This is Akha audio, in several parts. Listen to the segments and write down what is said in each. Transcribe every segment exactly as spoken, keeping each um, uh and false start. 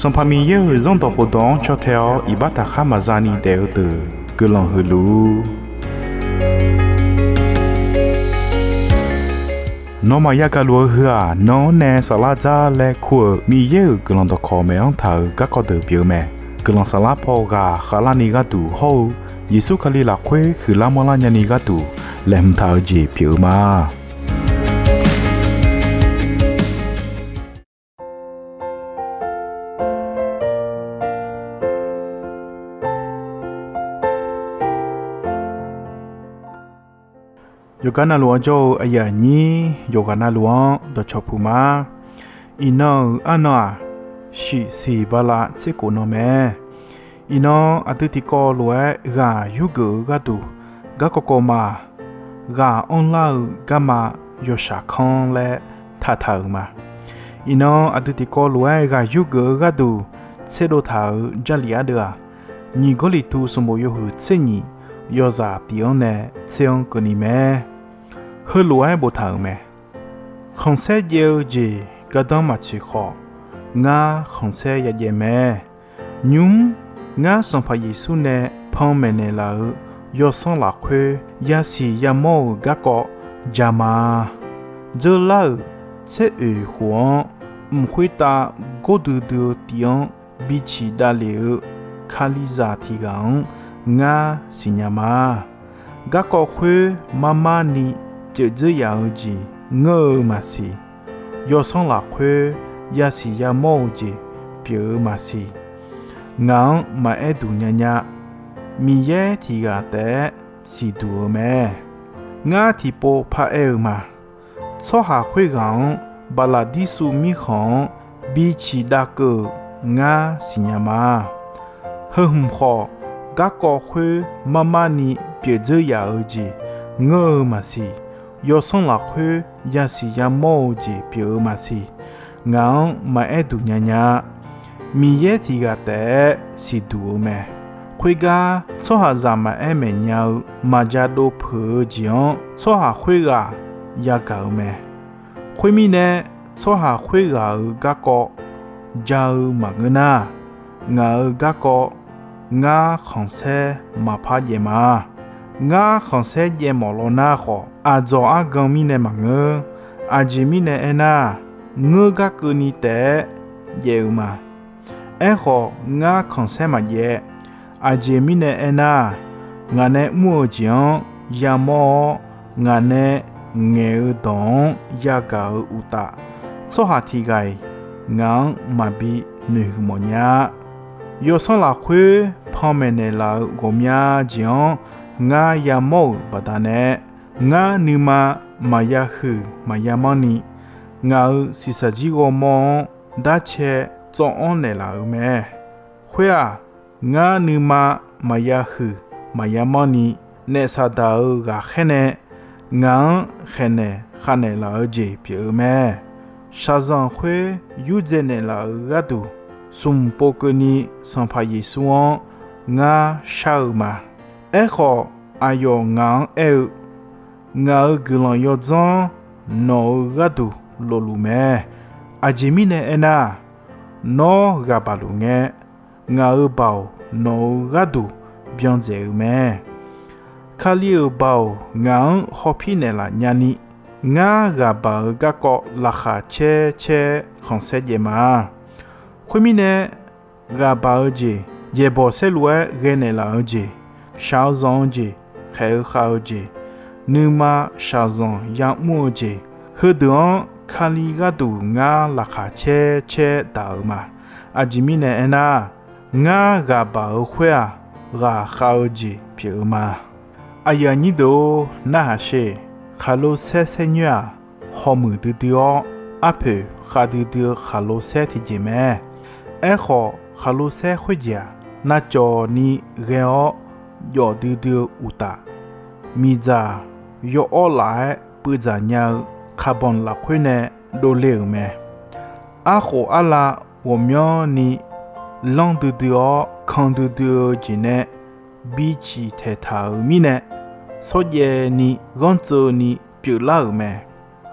Sanqpaq Miqyaer-euq Zanrdawq khofdawq-anr caw tae-awr iqbax taqkhar maqza ni daef-eu deuq guiqlanq huiq luf-ur. Nawmaf yagaq luf-eu heu-aq, nan-anr nae saflar dzar laer kur-euq Miqyaer-euq guiqlanq dawqkawq maeq-anr taq-euq garkawv deuq pyeuf-eu mae. Guiqlanq saflar paw ghaq khavlarni gharduq hawr-eu Yeqsur Kali lafkhoer huiqlar manrlar nyani gharduq laeqhmq taq-eu jeq pyeuf-eu ma. Yawqgar navluf-anr jawr-eu aqyuif aqnyir yawqghaq navluf-anr dawqcawq puq ma. Iqnan-euq arnan-aq, shiqsiq bala tserkhof nan mae. Iqnan aqdui tiqkawv lof-aer ghaq yurgeuf-eu gharduq garkawv kawv ma. Ghaq anrlar-eu garma yawshaq kanr laer taqtaq-euq ma. Iqnan aqdui tiqkawv lof-aer ghaq yurgeuf-eu gharduq tserdov taq-euq Jarlif ardeuv-aq, nyiq Gawrliqtu sanqbof yawhuiq tser nyiq yawzaq tiq-anr nae tser-anr keuvni mae. Heulof-aer boftaq-euq mae. Khanqsaer jaev-eu jeq gardanr maqtsoeq khawf, ngar khanqsaer yajaev mae. Nymr, ngar Sanqpaq Yeqsur nae panmaeq naeqlaf-euq yawsanr lafkhoer yasiq yamawr-euq garkawv ja ma. Dzeurlar-euq tser oeq khof-anr, mq khoertav gordui dui-eu tiv-anr biciq davlef-eu Kalizaq tiq ghaq-anr ngar siqnya ma. Garkawv khoer mar mar ni pyeuf dzeur yaf-eu jeq ngeur-eu maqsiq. Yawsanr lafkhoer yasiq yamawr-eu jeq pyeuf-eu maqsiq. Ngaq-anr maqaer duq nya nya. Miqyaer tiq ghaq taef-aer siqduq-eu mae. Ngar tiqpov paraer-eu ma. Tsawrhaq khoerghaq-anr Baqlaqdirsuv mirkhanq-anr biciq dav keuv-euq ngar siqnya ma. Heu hmq khawf, garkawv khoer mar mar ni pyeuf dzeur yaf-eu jeq ngeur-eu maqsiq. Yawsanr lafkhoer yasiq yamawr-eu jeq pyeuf-eu maqsiq. Ngaq-anr maqaer duq nya nya. Miqyaer tiq ghaq taef-aer siqduq-eu mae. Khoergar, tsawrhaqzaq maqaer maeq nya-eu maqja dov peuq-eu jeq-anr tsawrhaq khoerghaq yagaq-eu mae. Khoermirnae, tsawrhaq khoerghaq-euq garkawv ja-eu maqngeur nar, ngaq-euq garkawv ngar khanqsaer maqpar jaev ma. Ngar khanqsaer jaev mawf law nar khawf, aqdzawq argan mirnae maqngeur. Aqjeq mirnae aernar, ngeur gar keuvni taef-aer jaev-eu ma. Aerkhawf, ngar khanqsaer maqjaev. Aqjeq mirnae aernar, ngaq nae mr-eu jeq-anr yamawr-awr, ngaq nae ngaeq-eu dawq-anr yagaq-eu uqtaf, tsawrhaq tiq ghaq-iq ngaq-anr maqbi noeqhuiq mawf nya-a. Yawsanr lafkhoer panmaeq naeqlaf-eu ghawqmya jeq-anr ngar yamawr-euq baqdanae, ngar nuima maqya huiq maqya manrni, ngaq-euq shiqshaq jir ghawrmawr-anr darcae tsawv-anr naeqlaf-euq mae. Khoer-aq, ngar nuima maqya huiq maqya manrni, naef Saqdaq-euq ghaqkhaer nae ngaq-anr khaeqnaeq khavnaeq laf-eu jeq pyeuf-eu mae. Shaqzanq khoer yurdzae naeqlaf-euq gharduq, smq pov keuvni Sanqpaq Yeqsur-anr ngar shar-eu ma. Aerkhawf, aqyawf ngaq-anr aer-eu, ngaq-euq guiqlanq yawdzanr nawq-euq gharduq lofluf mae. Aqjeq mirnae aernar, nawr ghaq baq luf ngae, ngaq-euq baoq nawq-euq gharduq byan dzaeq-eu mae. Kali-euq baoq ngaq-anr hawpir naeqlaf nyani, ngar ghaq baq-eu garkawv laqkhaq caer caer khanqsaer jaev ma. Khoermirnae, ghaq baq-eu jeq, yaeqbawq saerlu-aer ghae naeqlaf-eu jeq, shaq-eu zanq-eu jeq, khaeq-eu khav-eu jeq, nuima shaqzanq ya'mr-eu jeq, heudeuq-anr Kali gharduq ngar laqkhaq caer caer daq-euq ma. Aqjeq mirnae aernar, ngar ghaq baq-eu khoer-aq, ghaq khav-eu jeq pyeuf-eu ma. Aqyuif aqnyir deuq-or, narhaq sher. Khaqlo saer saernyoer-aq, hawmuiq duidui-awr, arpoeq khavdui dui-eu khaqlo saer tiqjeq mae. Aerkhawf, khaqlo saer khoerjeq-aq, navcawq ni ghae-awr jawf duidui-eu uqtaf, miqdzaq yawawr laf-aer puivdzaq nya-eu carbon lafkhoer nae dovle-euq mae. Arkhof arlav ghawqmyanrni lanr duidui-awr kan duidui-eu jeq nae biciq taeqtaq-euq mirnae, shawrjaev ni ghanrtseuvni pyeuflar-euq mae.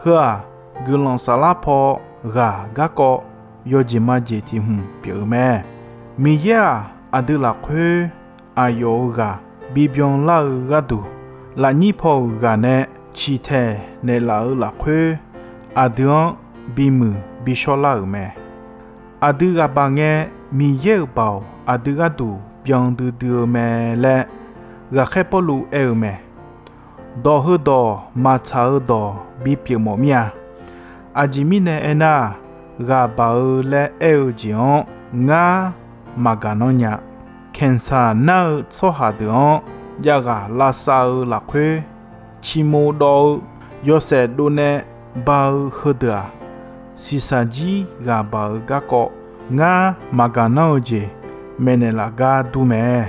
Heu-aq, guiqlanq saflar paw ghaq garkawv yawjeq majeq tiq hmq pyeuf-eu mae. Miqyaer-aq, aqdui lafkhoer aqyawf-euq ghaq bibyan lar-eu gharduq, lafnyir paw-euq ghaq nae ciqtaeq naeqlaf-eu lafkhoer, aqdui-anr bimuiq bishawr lar-euq mae. Aqdui ghaq baq ngae, Miqyaer-euq baoq aqdui gharduq byan duidui-eu mae laer, ghaqkhaer Pawrluv aer-eu mae. Dawq heudawq maqtsaq-eu dawq bipyeuf mawf mir-a. Aqjeq mirnae aernar-aq, ghaq baq-eu laer aer-eu jeq-anr ngar maqgaq nanr nya. Khaeqsaq nar-eu tsawrhaq deuq-anr javghaq lavsav-eu lafkhoer, ciqmov dawv-eu yawshaef dovnae ba-eu heudeuq-aq, shiqshaq jir ghaq baq-eu garkawv ngar maqgaq nanr-eu jeq maeqnaeq laf gar dur mae.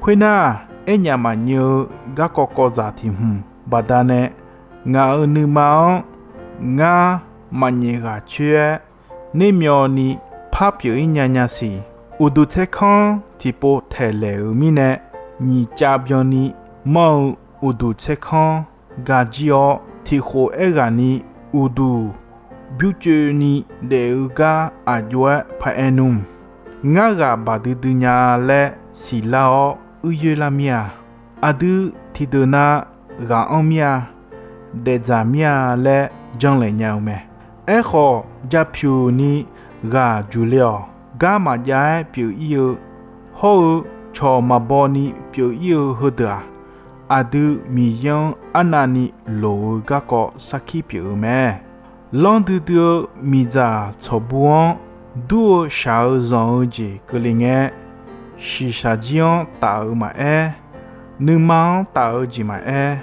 Khoernar, aernyaf maqnyeuv-eu garkawv kawvzaq tiq hmq baqdanae, ngaq-euq nuima-anr ngar maqnyaef ghaq coer-aer, nermyawvni par pyeuf-ir nya nya siq. Uqduq tsaerkanr tiqpov taeqlaeq-euq mirnae, nyiq cav byanni manr-eu uqduq tsaerkanr gajir-awr, tiqkhof aerghaqni uqduq bymrcoeni daef-eu gar aqjox-aer paq-aer nmr. Ngar ghaq baq duidui nya laer siqlar-awr uir yoer lar mir-a. Aqdui tiqdeuq na ghaq anr mir-a, daefdzaq mir-a laer janlaeq nya-eu mae. Aerkhawf, japyuq ni ghaq juq le-awq. Gar maqjav-aer pyeuf-ir-eu hawr-eu cawq maqbaw ni pyeuf-ir-eu heudeuq-aq, aqdui Miqyaer-anr arnavni loq-eu garkawv sarkir pyeuf-eu mae. Lanr duidui-eu miqdzaq tsawqbu-anr dur-eu shaq-eu zanq-eu jeq keuvle ngae, shiqshaq jir-anr taf-eu maqaer, nuima-anr taf-eu jeq maqaer,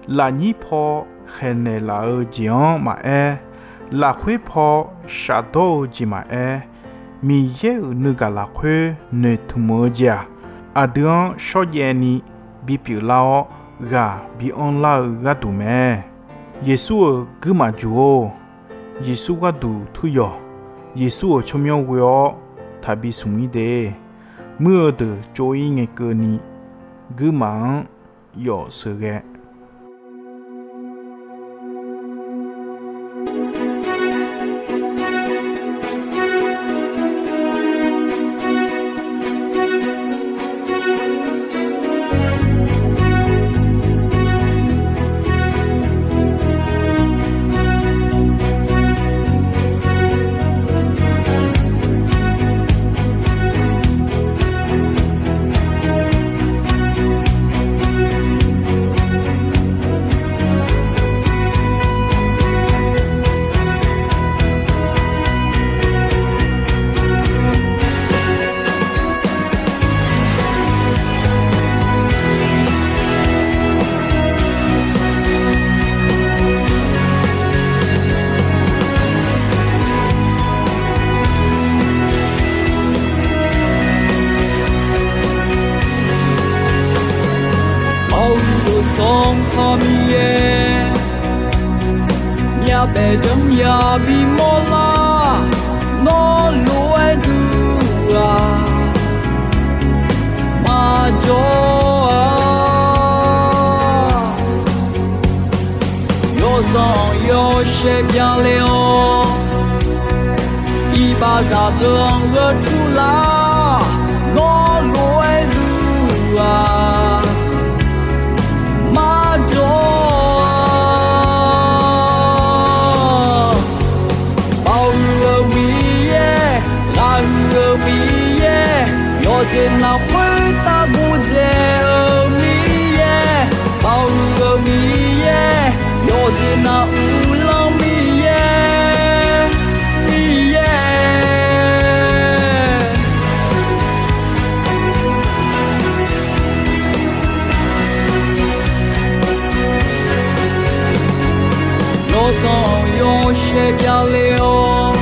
lafnyir paw khaeqnaeq laf-eu jeq-anr maqaer, lafkhoer paw shafdawr-eu jeq maqaer, Miqyaer-euq nuigaq lafkhoer noeqtmq-eu jeq-aq, aqdui-anr shawrjaev ni bipyeuf lar-awr ghaq bi anrlar-eu gharduq mae. Yeqsur-euq guirmaf juq-or, Yeqsur gharduq tur yawq. Yeqsur-euq tsawrmyanr ghoe-awr taqbi smq-ir de. Muir-eu deuq tsov-ir ngae keuvni, guirmaf-anr yawf sheuqghae. Baoq-eu Sanqpaq Miqyaer, myavbaef deuq-anr ya bimawr lar. Nawr lof-aer duq-aq, maqjawr-a. Yawzanq yawshaef byanle-awr, iqbaxzaq deuq-anr gheu tur lar. Nawr lof-aer duq-aq, maqjawr-a. Baoq-eu Miqyaer, ghaq huiq-eu Miqyaer, yawqjeq navluf khoertav gordzaeq-eu Miqyaer. Baoq-eu Miqyaer, yawqjeq nav uvlanr Miqyaer, Miqyaer. Yawzanq yawshaef byanle-awr,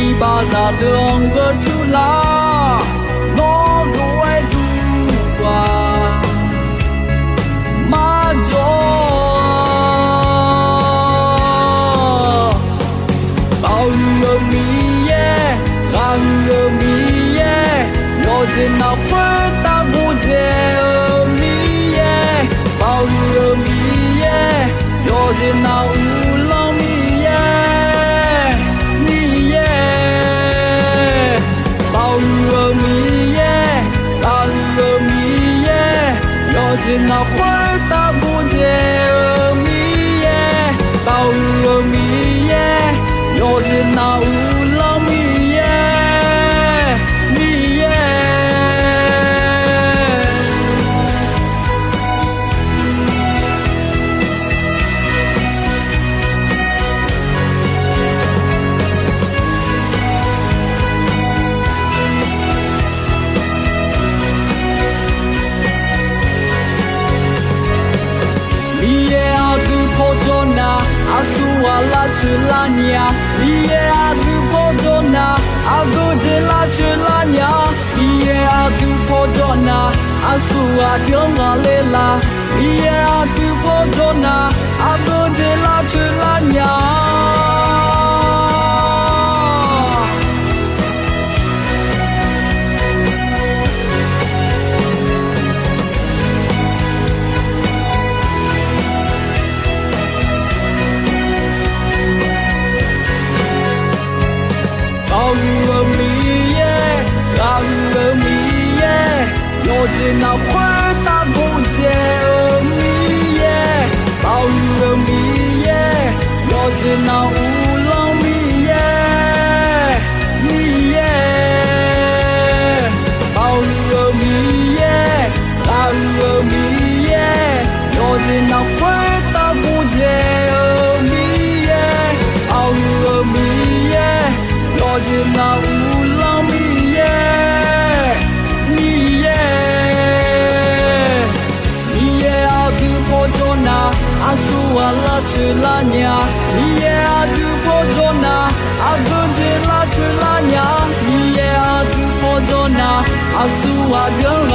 iqbaxzaq deuq-anr gheu tur lar. Nawr lof-aer duq-aq, maqjawr-a. Baoq huiq-eu Miqyaer, ghaq huiq-eu Miqyaer, yawqjeq navluf khoertav gordzaeq-eu Miqyaer. Baoq huiq-eu Miqyaer, yawqjeq nav uvlanr Miqyaer, Miqyaer. lavcoeq lar nya. Miqyaer aqdui paw jawr nar, aqgeu jeq lavcoeq lar nya. Miqyaer aqdui paw jawr nar, aqsur ghaq deuq-anr ghaqler la. Miqyaer aqdui paw jawr nar, aqgeu jeq lavcoeq lar nya. Ghaqhuiq-eu Miqyaer, ghaqhuiq-eu Miqyaer, yawqjeq navluf khoertav gordzae-eu Miqyaer, ghaqhuiq-eu Miqyaer, yawqjeq navluf uvlanr Miqyaer, Miqyaer, ghaqhuiq-eu Miqyaer, ghaqhuiq-eu Miqyaer, yawqjeq navluf khoertav gordzae-eu Miqyaer, ghaqhuiq-eu Miqyaer, yawqjeq navluf uvlanr Miqyaer, Miqyaer. Miqyaer aqdui paw jawr nar, aqsur ghaq lavcoeq lar nya. Miqyaer aqdui paw jawr nar, aqgeu jeq lavcoeq lar nya. Miqyaer aqdui paw jawr nar, aqsur ghaq deuq-anr